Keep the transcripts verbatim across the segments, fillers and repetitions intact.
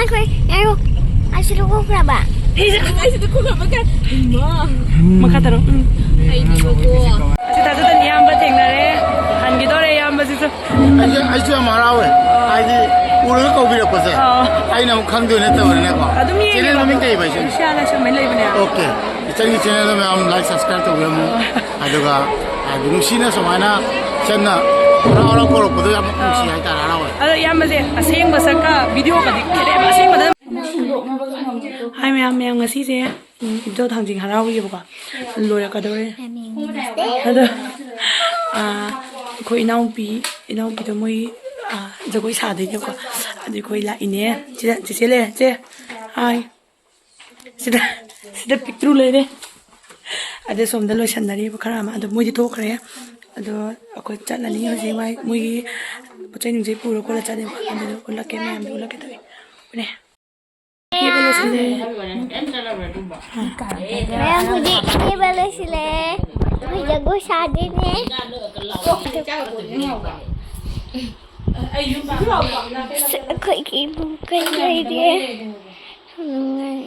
ꯉꯥꯏꯈꯣ, ꯉꯥꯏꯈꯣ꯫ ꯑꯩꯁꯤꯗ ꯀꯣꯛꯈ꯭ꯔꯕ? ꯑꯩꯁꯤꯗ ꯀꯣꯛꯈ꯭ꯔꯕ ꯀꯥꯏ? ꯏꯃꯥ꯫ ꯃꯈꯥ ꯇꯥꯔꯣ꯫ ꯎꯝ꯫ ꯑꯩꯗꯤꯕꯀꯣ꯫ ꯑꯁꯤ ꯇꯥꯇꯣꯗꯅꯤ ꯏꯌꯥꯝꯕ ꯊꯦꯡꯅꯔꯦ꯫ ꯍꯟꯈꯤꯗꯧꯔꯦ ꯏꯌꯥꯝꯕꯁꯤꯁꯨ꯫ ꯑꯩꯁꯨ, ꯑꯩꯁꯨ ꯌꯥꯝ ꯍꯔꯥꯎꯋꯦ꯫ ꯍꯥꯏꯗꯤ ꯎꯔꯒ ꯀꯧꯕꯤꯔꯛꯄꯁꯦ꯫ ꯑꯥ꯫ ꯑꯩꯅ ꯑꯃꯨꯛ ꯈꯪꯗꯣꯏ ꯅꯠꯇꯕꯅꯤꯅꯀꯣ꯫ ꯑꯗꯨꯝ ꯌꯦꯡꯉꯦ꯫ Channel ꯃꯃꯤꯡ ꯀꯩꯕ ꯏꯆꯦ? ꯂꯨꯁꯤꯌꯥ ꯂꯥꯏꯁ꯭ꯔꯝ ꯍꯥꯏꯅ ꯂꯩꯕꯅꯦ꯫ Okay꯫ ꯏꯆꯟꯒꯤ channelꯗꯣ ꯃꯌꯥꯝ like, subscribe ꯇꯧꯕꯤꯔꯝꯃꯨ꯫ ꯑꯗꯨꯒ ꯍꯥꯏꯗꯤ ꯅꯨꯡꯁꯤꯅ ꯁꯨꯃꯥꯏꯅ ꯏꯆꯟꯅ ꯍꯔꯥꯎ ꯍꯔꯥꯎ ꯀꯧꯔꯛꯄꯗꯣ ꯌꯥꯝ ꯅꯨꯡꯁꯤ ꯍꯥꯏꯇꯥꯔꯦ, ꯍꯔꯥꯎꯋꯦ꯫ ꯑꯗꯣ ꯏꯌꯥꯝꯕꯁꯦ ꯑꯁꯦꯡꯕ ꯁꯛꯀ videoꯒꯗꯤ ꯈꯦꯠꯅꯩ, ꯑꯁꯦꯡꯕꯗ꯫ ꯍꯥꯏ ꯃꯌꯥꯝ, ꯃꯌꯥꯝ ꯉꯁꯤꯁꯦ, ꯎꯝ, ꯏꯕꯨꯙꯧ ꯊꯥꯡꯖꯤꯡ ꯍꯔꯥꯎꯔꯤꯕꯀꯣ, ꯂꯣꯏꯔꯛꯀꯗꯧꯔꯦ꯫ ꯑꯗꯣ, ꯑꯥ, ꯑꯩꯈꯣꯏ ꯏꯅꯥꯎꯄꯤ, ꯏꯅꯥꯎꯄꯤꯗꯣ ꯃꯣꯏ, ꯑꯥ, ꯖꯒꯣꯏ ꯁꯥꯗꯣꯏꯅꯦꯕꯀꯣ꯫ ꯑꯗꯨ ꯑꯩꯈꯣꯏ ꯂꯥꯛꯏꯅꯦ꯫ ꯁꯤꯗ ꯆꯦꯆꯦ ꯂꯩꯔꯦ꯫ ꯆꯦ, ꯍꯥꯏ꯫ ꯁꯤꯗ, ꯁꯤꯗ ꯄꯤꯛꯇ꯭ꯔꯨ ꯂꯩꯔꯦ꯫ ꯑꯗ ꯁꯣꯝꯗ ꯂꯣꯏꯁꯟꯅꯔꯤꯕ ꯈꯔ ꯑꯃ꯫ ꯑꯗꯣ ꯃꯣꯏꯗꯤ ꯊꯣꯛꯈ꯭ꯔꯦ꯫ ꯑꯗꯣ ꯑꯩꯈꯣꯏ ꯆꯠꯂꯅꯤ ꯍꯧꯖꯤꯛ꯫ ꯃꯥꯏ, ꯃꯣꯏꯒꯤ ꯄꯣꯠ ꯆꯩ ꯅꯨꯡꯆꯩ ꯄꯨꯔ ꯈꯣꯠꯂ ꯆꯠꯂꯦꯕ꯫ ꯑꯗꯨꯗꯣ ꯎꯠꯂꯛꯀꯦ, ꯃꯌꯥꯝꯗꯣ ꯎꯠꯂꯛꯀꯦ ꯇꯧꯏ꯫ ꯎꯠꯂꯦ꯫ ꯀꯦꯕ ꯂꯣꯏꯁꯤꯜꯂꯦ꯫ ꯃꯌꯥꯝ ꯍꯧꯖꯤꯛ ꯀꯦꯕ ꯂꯣꯏꯁꯤꯜꯂꯦ꯫ ꯑꯩꯈꯣꯏ ꯖꯒꯣꯏ ꯁꯥꯗꯣꯏꯅꯦ꯫ ꯑꯩꯈꯣꯏꯒꯤ ꯏꯃꯨꯡ ꯀꯩ ꯂꯩꯔꯦ꯫ ꯌꯥꯝ ꯅꯨꯡꯉꯥꯏ꯫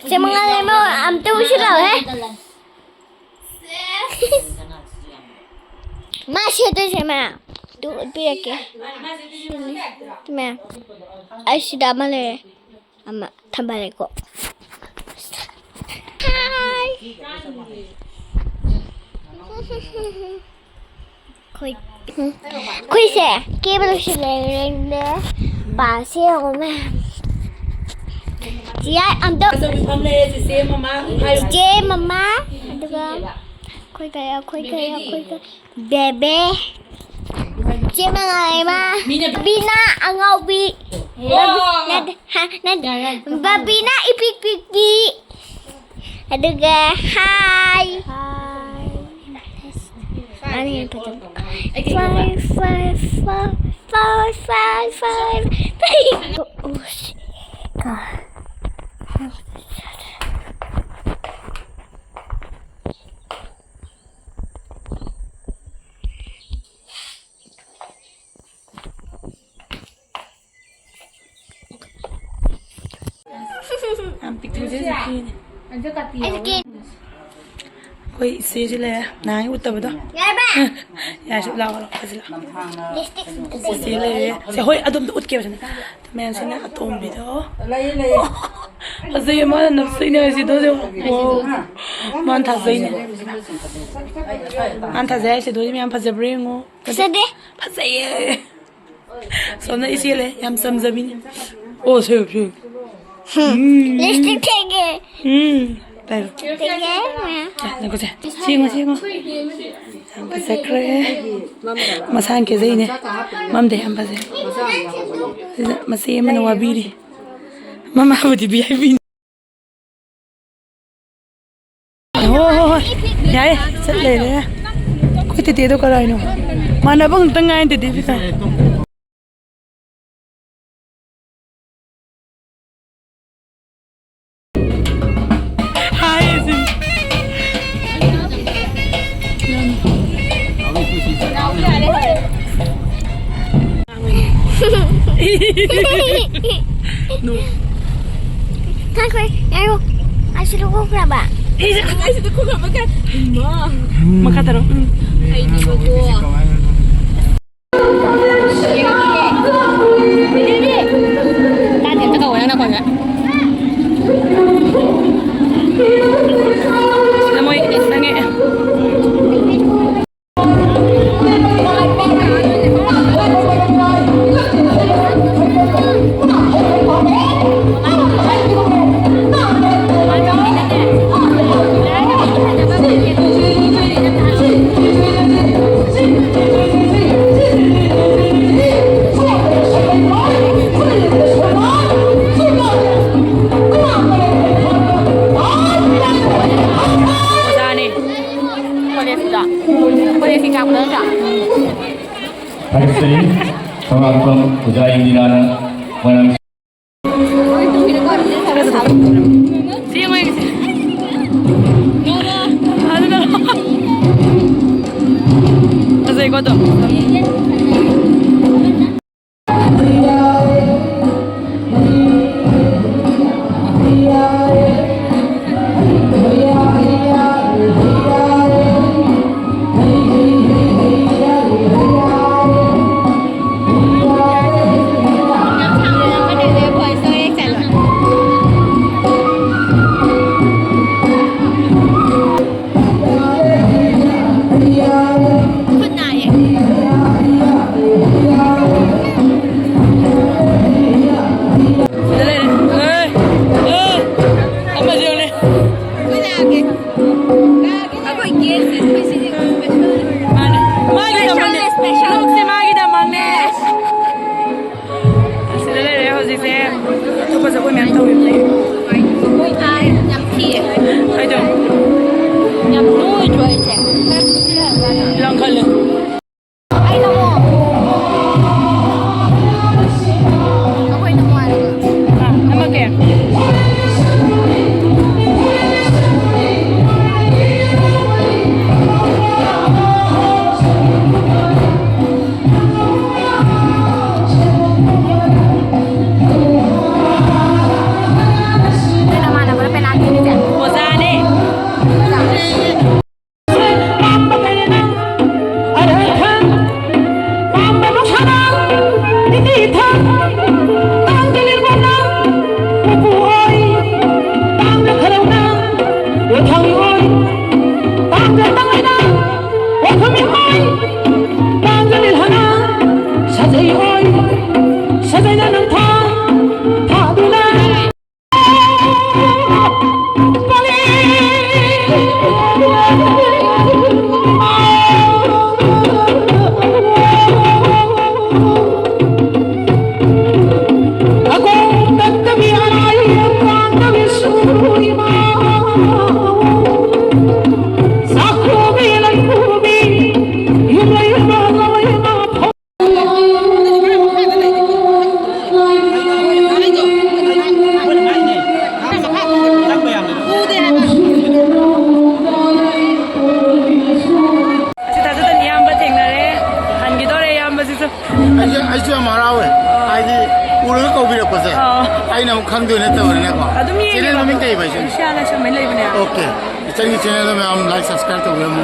ꯆꯦ ꯃꯉꯥꯜꯂꯩꯃ ꯑꯝꯇ ꯎꯁꯤꯜꯂꯛꯑꯣꯍꯦ꯫ ꯃꯥ ꯁꯦꯠꯇꯣꯏꯁꯦ ꯃꯥ꯫ ꯇꯨ ꯎꯠꯄꯤꯔꯛꯀꯦ꯫ ꯃꯥ꯫ ꯑꯩ ꯁꯤꯗ ꯑꯃ ꯂꯩꯔꯦ꯫ ꯑꯃ ꯊꯝꯕꯥꯜ ꯂꯩꯈꯣꯛ꯫ ꯍꯥꯏ꯫ ꯑꯩꯈꯣꯏ, ꯑꯩꯈꯣꯏꯁꯦ ꯀꯦꯕ ꯂꯣꯏꯁꯤꯜꯂꯦ꯫ ꯄꯥꯁꯦ ꯌꯦꯡꯉꯣ ꯃꯌꯥꯝ꯫ ꯆꯤꯌꯥꯏ ꯑꯝꯇ꯫ ꯑꯆꯧꯕꯤ ꯐꯝ ꯂꯩꯔꯦ, ꯆꯦꯆꯦ ꯃꯃꯥ ꯍꯥꯏꯌꯨ꯫ ꯆꯦꯆꯦ ꯃꯃꯥ, ꯑꯗꯨꯒ ꯑꯩꯈꯣꯏ ꯀꯩ, ꯑꯩꯈꯣꯏ ꯀꯩ, ꯑꯩꯈꯣꯏ ꯀꯩ, ꯕꯦꯕꯦ꯫ ꯆꯦ ꯃꯉꯥꯜꯂꯩꯃ꯫ ꯃꯤꯅ ꯕꯕꯤꯅꯥ ꯑꯉꯥꯎꯕꯤ꯫ ꯑꯣ꯫ ꯅꯠꯇꯦ, ꯍꯥ, ꯅꯠꯇꯦ꯫ ꯌꯥꯔꯦ, ꯌꯥꯔꯦ꯫ ꯕꯕꯤꯅꯥ ꯏꯄꯤꯛ ꯄꯤꯛꯄꯤ꯫ ꯑꯗꯨꯒ ꯍꯥꯏ꯫ ꯍꯥꯏ꯫ ꯃꯥꯅ ꯍꯦꯟꯅ ꯐꯖꯕ꯫ Five, five, five, five, five, five. Oh, shit. God. ꯌꯥꯝ ꯄꯤꯛꯇ꯭ꯔꯨꯁꯦ ꯁꯤ ꯐꯤꯅꯦ꯫ ꯑꯩꯈꯣꯏ ꯏꯆꯦꯁꯤ ꯂꯩꯔꯦ, ꯅꯍꯥꯟꯒꯤ ꯎꯠꯇꯕꯗꯣ꯫ ꯌꯥꯔꯁꯤ ꯂꯥꯛꯑꯣ, ꯂꯥꯛꯑꯣ, ꯁꯤ ꯂꯥꯛꯑꯣ꯫ ꯏꯆꯦ ꯂꯩꯔꯦ꯫ ꯁꯦ, ꯍꯣꯏ, ꯑꯗꯣꯝꯗ ꯎꯠꯀꯦꯕ ꯁꯤꯅ꯫ ꯃꯌꯥꯝꯁꯤꯅ ꯑꯇꯣꯝꯕꯤꯗꯣ꯫ ꯂꯩꯌꯦ, ꯂꯩꯌꯦ꯫ ꯐꯖꯩꯌꯦ, ꯃꯥꯅ ꯅꯞꯁꯤꯅꯦ ꯍꯥꯏꯁꯤꯗꯣ, ꯁꯦ꯫ ꯋꯥꯎ꯫ ꯃꯥꯅ ꯊꯥꯖꯩꯅꯦ꯫ ꯃꯥꯅ ꯊꯥꯖꯩ ꯍꯥꯏꯁꯤꯗꯣ, ꯃꯌꯥꯝ ꯐꯖꯕ꯭ꯔꯥ ꯌꯦꯡꯉꯣ꯫ ꯐꯖꯗꯦ꯫ ꯐꯖꯩꯌꯦ꯫ ꯁꯣꯝꯅ ꯏꯆꯦ ꯂꯩ, ꯌꯥꯝ ꯆꯝꯖꯕꯤꯅꯤ꯫ ꯑꯣ, ꯁꯦ, ꯁꯦ꯫ ꯎꯝ꯫ ꯂꯤꯞꯁꯇꯤꯛ ꯊꯦꯡꯉꯦ꯫ ꯎꯝ꯫ ꯄꯥꯏꯔꯣ꯫ ꯊꯦꯡꯉꯦ꯫ ꯉꯥꯏꯈꯣꯁꯦ꯫ ꯁꯤ ꯌꯦꯡꯉꯣ, ꯁꯤ ꯌꯦꯡꯉꯣ꯫ ꯌꯥꯝ ꯐꯖꯈ꯭ꯔꯦ꯫ ꯃꯁꯥꯅ ꯀꯦꯖꯩꯅꯦ꯫ ꯃꯝꯗ ꯌꯥꯝ ꯐꯖꯩ꯫ ꯁꯤꯗ ꯃꯆꯦ ꯑꯃꯅ ꯋꯥꯕꯤꯔꯤ꯫ ꯃꯃꯥꯕꯨꯗꯤ ꯚꯤ ꯑꯥꯏ ꯄꯤꯅꯤ꯫ ꯍꯣꯏ, ꯍꯣꯏ, ꯍꯣꯏ꯫ ꯌꯥꯏꯌꯦ꯫ ꯆꯠ ꯂꯩꯔꯦ꯫ ꯑꯩꯈꯣꯏ ꯇꯦꯇꯦꯗꯣ ꯀꯔꯥꯏꯅꯣ? ꯃꯥꯟꯅꯕ ꯉꯥꯛꯇ ꯉꯥꯏ ꯇꯦꯇꯦ ꯕꯤꯀꯥ꯫ ꯍꯥꯏ, ꯁꯤ꯫ ꯅꯣ꯫ ꯈꯪꯈ꯭ꯔꯦ, ꯌꯥꯔꯣ꯫ ꯑꯩꯁꯨ ꯂꯧꯊꯣꯛꯈ꯭ꯔꯕ꯫ ꯑꯩꯁꯨ ꯈꯪꯉꯦ, ꯑꯩꯁꯨ ꯂꯧꯊꯣꯛꯈ꯭ꯔꯕ ꯀꯥꯏ꯫ ꯏꯃꯥ꯫ ꯃꯈꯥ ꯇꯥꯔꯣ꯫ ꯎꯝ꯫ ꯑꯩꯗꯤꯕꯀꯣ꯫ ꯇꯥꯗꯦ, ꯑꯝꯇ ꯀꯧꯋꯣ, ꯅꯪ ꯅꯈꯣꯟꯁꯦ꯫ ꯁꯤꯗ ꯃꯣꯏ ꯆꯪꯉꯛꯑꯦ꯫ ꯑꯣꯖꯥꯅꯤ꯫ ꯀꯣꯂꯦꯖꯇꯨꯗ꯫ ꯀꯣꯂꯦꯖꯀꯤ ꯀꯥꯛꯄꯗ ꯅꯠꯇ꯭ꯔꯥ? ꯍꯥꯏꯁꯦ, ꯊꯧꯔꯥꯡꯐꯝ ꯑꯣꯖꯥ ꯏꯟꯗꯤꯔꯥꯅ ꯃꯔꯝ ꯁꯤ ꯌꯦꯡꯉꯣ, ꯌꯦꯡꯉꯣ, ꯁꯤ꯫ ꯑꯗꯨꯅ ꯐꯖꯩꯀꯣ ꯑꯗꯣ꯫ ꯑꯩꯁꯨ ꯑꯩꯁꯨ ꯌꯥꯝ ꯍꯔꯥꯎꯋꯦ꯫ ꯍꯥꯏꯗꯤ ꯎꯔꯒ ꯀꯧꯕꯤꯔꯛꯄꯁꯦ꯫ ꯑꯥ꯫ ꯑꯩꯅ ꯑꯃꯨꯛ ꯈꯪꯗꯣꯏ ꯅꯠꯇꯕꯅꯤꯅꯀꯣ꯫ ꯑꯗꯨꯝ ꯌꯦꯡꯉꯦ꯫ ꯆꯦꯅꯦꯜ ꯃꯃꯤꯡ ꯀꯩꯕ ꯏꯆꯟ? ꯏꯁꯥꯅ ꯁꯨꯃꯥꯏꯅ ꯂꯩꯕꯅꯦ꯫ ꯑꯣꯀꯦ꯫ ꯏꯆꯟꯒꯤ ꯆꯦꯅꯦꯜꯗꯣ ꯃꯌꯥꯝ ꯂꯥꯏꯛ ꯁꯕꯁꯀ꯭ꯔꯥꯏꯕ ꯇꯧꯕꯤꯔꯝꯃꯨ꯫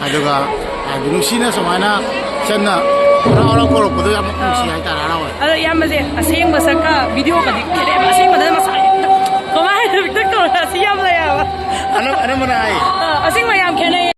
ꯑꯗꯨꯒ ꯍꯥꯏꯗꯤ ꯅꯨꯡꯁꯤꯅ ꯁꯨꯃꯥꯏꯅ ꯏꯆꯟꯅ ꯍꯔꯥꯎ ꯍꯔꯥꯎ ꯀꯧꯔꯛꯄꯗꯣ ꯌꯥꯝ ꯅꯨꯡꯁꯤ ꯍꯥꯏꯇꯥꯔꯦ, ꯍꯔꯥꯎꯋꯦ꯫ ꯑꯗꯣ ꯏꯌꯥꯝꯕꯁꯦ ꯑꯁꯦꯡꯕ ꯁꯛꯀ ꯚꯤꯗꯤꯑꯣꯒꯗꯤ ꯈꯦꯠꯅꯩꯕ꯫ ꯑꯁꯦꯡꯕꯗꯅ ꯃꯁꯥ ꯍꯦꯛꯇ ꯀꯃꯥꯏꯅ ꯍꯦꯛꯇ ꯀꯧꯔ ꯑꯁꯤ ꯌꯥꯝ ꯂꯩ ꯍꯥꯏꯕ꯫ ꯑꯅꯝ-, ꯑꯅꯝꯕꯅ ꯍꯥꯏ꯫ ꯑꯥ, ꯑꯁꯦꯡꯕ ꯌꯥꯝ ꯈꯦꯠꯅꯩ꯫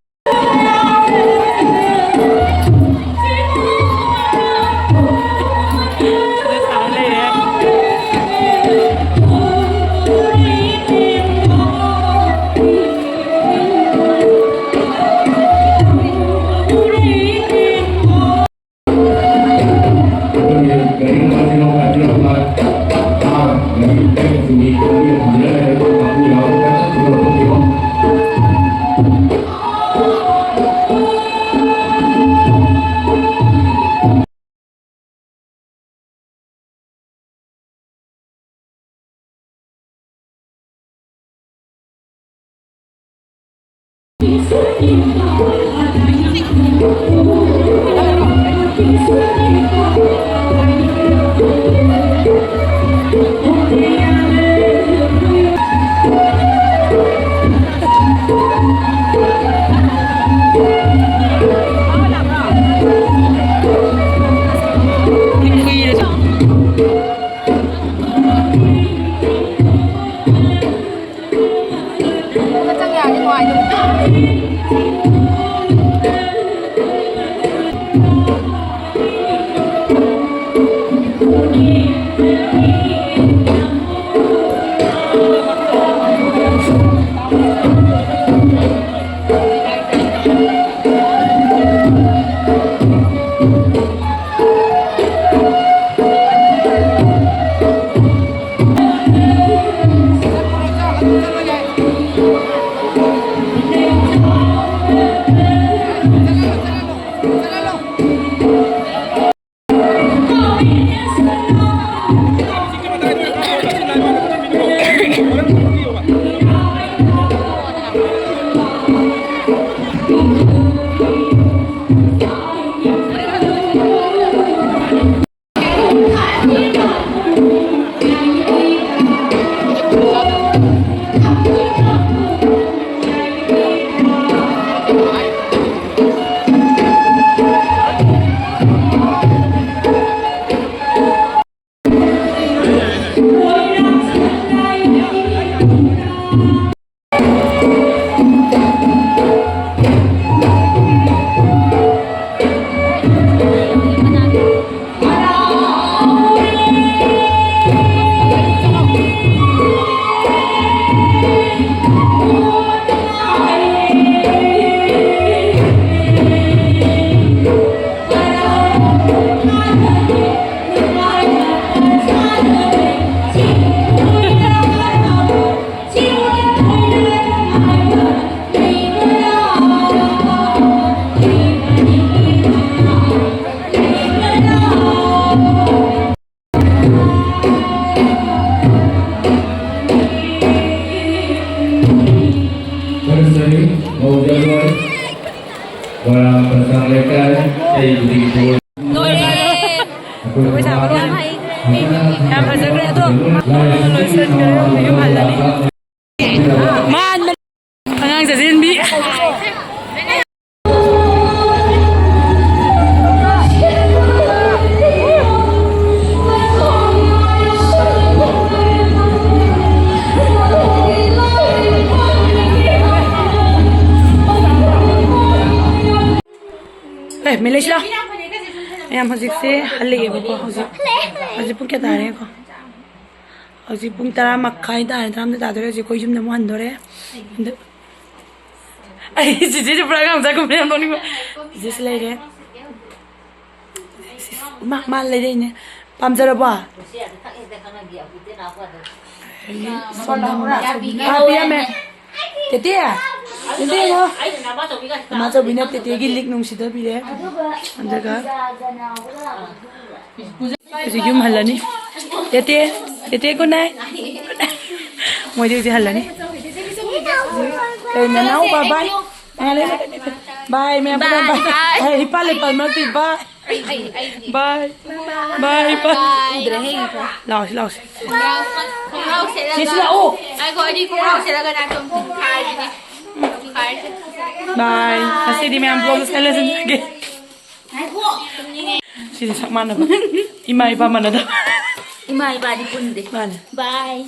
ꯂꯣꯏꯔꯦ꯫ ꯖꯒꯣꯏ ꯁꯥꯕ ꯂꯣꯏꯔꯦ꯫ ꯌꯥꯝ ꯐꯖꯈ꯭ꯔꯦ꯫ ꯑꯗꯣ ꯂꯣꯏꯁꯟꯈ꯭ꯔꯦ꯫ ꯌꯨꯝ ꯍꯜꯂꯅꯤ꯫ ꯃꯥꯟꯕ ꯑꯉꯥꯡ ꯆꯠꯁꯤꯟꯕꯤ꯫ ꯑꯦ, ꯃꯤꯂꯩꯁꯤꯂꯥ꯫ ꯃꯌꯥꯝ ꯍꯧꯖꯤꯛꯁꯦ ꯍꯜꯂꯛꯑꯦꯕꯀꯣ꯫ ꯍꯧꯖꯤꯛ, ꯍꯧꯖꯤꯛ ꯄꯨꯡ ꯀꯌꯥ ꯇꯥꯔꯦꯀꯣ? ꯍꯧꯖꯤꯛ ꯄꯨꯡ ꯇꯔꯥ ꯃꯈꯥꯏ ꯇꯥꯔꯦ, ꯇꯔꯥꯃꯥꯊꯣꯏ ꯇꯥꯗꯣꯔꯦ꯫ ꯍꯧꯖꯤꯛ ꯑꯩꯈꯣꯏ ꯌꯨꯝꯗ ꯑꯃꯨꯛ ꯍꯟꯗꯣꯔꯦ꯫ ꯑꯗ-, ꯑꯩ ꯆꯤꯆꯦꯁꯦ ꯄꯨꯔꯥ ꯑꯉꯥꯡ ꯃꯆꯥ ꯀꯨꯝꯕ ꯌꯥꯝ ꯅꯣꯛꯅꯤꯡꯕ꯫ ꯆꯤꯆꯦꯁꯤ ꯂꯩꯔꯦ꯫ ꯃꯥ, ꯃꯥ ꯂꯩꯔꯛꯏꯅꯦ꯫ ꯄꯥꯝꯖꯔꯕꯣ? ꯁꯣꯝꯗ ꯃꯃꯥ ꯆꯧꯕꯤꯅ ꯄꯤꯔꯝꯃꯦ꯫ ꯇꯦꯇꯦ, ꯇꯦꯇꯦ ꯌꯦꯡꯉꯣ꯫ ꯃꯃꯥ ꯆꯧꯕꯤꯅ ꯇꯦꯇꯦꯒꯤ ꯂꯤꯛ ꯅꯨꯡꯁꯤꯗ ꯄꯤꯔꯦ꯫ ꯑꯗꯨꯒ ꯍꯧꯖꯤꯛ ꯌꯨꯝ ꯍꯜꯂꯅꯤ꯫ ꯇꯦꯇꯦ, ꯇꯦꯇꯦ, good night꯫ ꯃꯣꯏꯗꯤ ꯍꯧꯖꯤꯛ ꯍꯜꯂꯅꯤ꯫ ꯑꯦ, ꯅꯅꯥꯎꯄꯥ, bye꯫ ꯕꯥꯏ, ꯃꯌꯥꯝ ꯄꯨꯟꯅ ꯕꯥꯏ꯫ ꯕꯥꯏ, ꯕꯥꯏ꯫ ꯑꯦ, ꯏꯄꯥ ꯂꯩꯄꯥꯜ ꯃꯔꯛꯇ ꯏꯄꯥ꯫ ꯕꯥꯏ꯫ ꯕꯥꯏ, ꯏꯄꯥ꯫ ꯎꯗ꯭ꯔꯦꯍꯦ, ꯏꯄꯥ꯫ ꯂꯥꯎꯁꯤ, ꯂꯥꯎꯁꯤ꯫ ꯈꯣꯡꯒ꯭ꯔꯥꯎ, ꯈꯣꯡꯒ꯭ꯔꯥꯎ ꯁꯦꯠꯂꯒ꯫ ꯆꯦꯁꯤ ꯂꯥꯛꯑꯣ꯫ ꯉꯥꯏꯈꯣ, ꯑꯩꯗꯤ ꯈꯣꯡꯒ꯭ꯔꯥꯎ ꯁꯦꯠꯂꯒ ꯅꯥꯇꯣꯟ ꯐꯨꯟ ꯈꯥꯏꯔꯤꯅꯦ꯫ ꯕꯥꯏ꯫ ꯉꯁꯤꯗꯤ ꯃꯌꯥꯝ vlog ꯁꯦ ꯂꯣꯏꯁꯤꯟꯖꯔꯒꯦ꯫ ꯉꯥꯏꯈꯣ꯫ ꯁꯤꯗ ꯁꯛ ꯃꯥꯟꯅꯕ꯫ ꯏꯃꯥ ꯏꯄꯥ ꯃꯥꯟꯅꯗꯕ꯫ ꯏꯃꯥ ꯏꯄꯥꯗꯤ ꯄꯨꯟꯗꯦ꯫ ꯃꯥꯅꯦ꯫ ꯕꯥꯏ꯫